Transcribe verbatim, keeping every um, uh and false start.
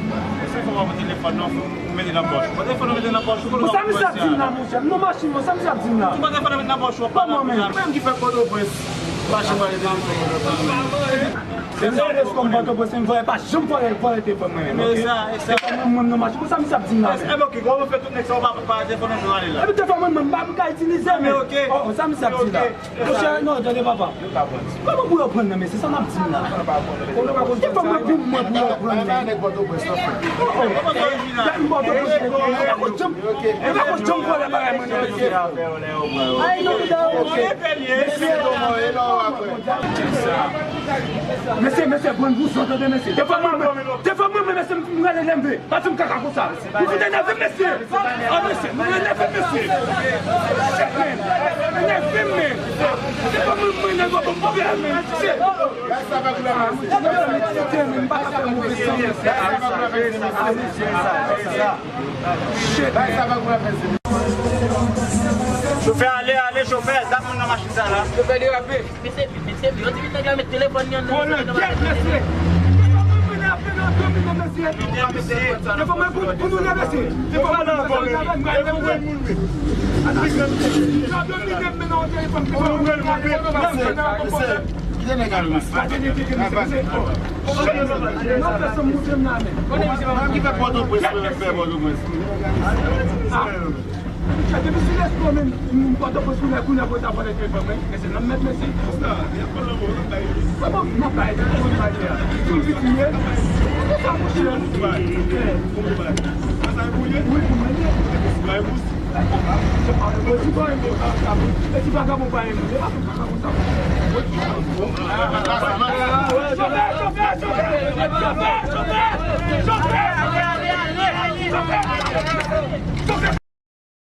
Mesye, fò w pran telefòn nan, ou mete nan pòch. Pran telefòn nan, mete nan pòch ou. Bon, sa misye ap di m la, monchè? M nan machin mwen, sa misye ap di m la? Ou pran telefòn nan, mete nan pòch ou, pa nan machin. Menm ki fè Pòtoprens, machin mwen rete nan. Se sa, lè m Pòtoprens, m vòlè, pa janm vòlè, vòlè telefòn mwen menm, oke? Telefòn mwen, mwen nan machin. Bon, sa misye ap di m la, menm? Ebyen, oke, kòman fè tout nèg sa yo pa, pa telefòn nan, yo ale la? Epi telefòn mwen, mwen, m pa, m ka itilize, men. Oh, oh, sa misye ap di la? Monchè, non, tande papa. Kòman pou yo pran nan, mesye, sa n ap di m la? Defwa mwen pou mwen pou yo pran nan. Oh, oh. Gad m Pòtoprens, yo pa ko janm, yo pa ko janm vòlè bagay mwen nan, mesye. Ay, non, mesye. Mesye, mesye, pran pou zòt, tande, mesye. Defwa mwen, defwa mwen, mesye, m rele leve. Pa di m kaka konsa. Ou fout enève m, mesye. Ah, mesye, nou enève m, mesye. Shit, man. Enève m, man. Se pa mwen, mwen enève, bon, bon, bon, man. Shit. Ah, mesye, m pa ka fè move san, mesye. Ah, mesye, sa, sa. Shit, man. Chofè, ale, ale, chofè. Zak moun nan machin sa la. Chofè derape. Mesye, mesye, yo di nèg la met telefòn li anndan. Mesye, mesye. Defwa mwen pou, pou nou la, mesye. Defwa mwen pou nou la, mesye. Kite nèg ale, mesye. Mwen ki fè Pòtoprens, mwen fè Pòtoprens. Depi sou lèspri w menm, m Pòtoprens kounye a, kounye a pou ta vòlè telefòn mwen, mesye, nan m mèt, mesye. Kòman m ap bay telefòn bagay a? Sou piti ye? Kisa mouche? Wi, pou mwen ye. Mwen di bagay pou bagay mwen. Chofè, chofè, chofè. Chofè, chofè.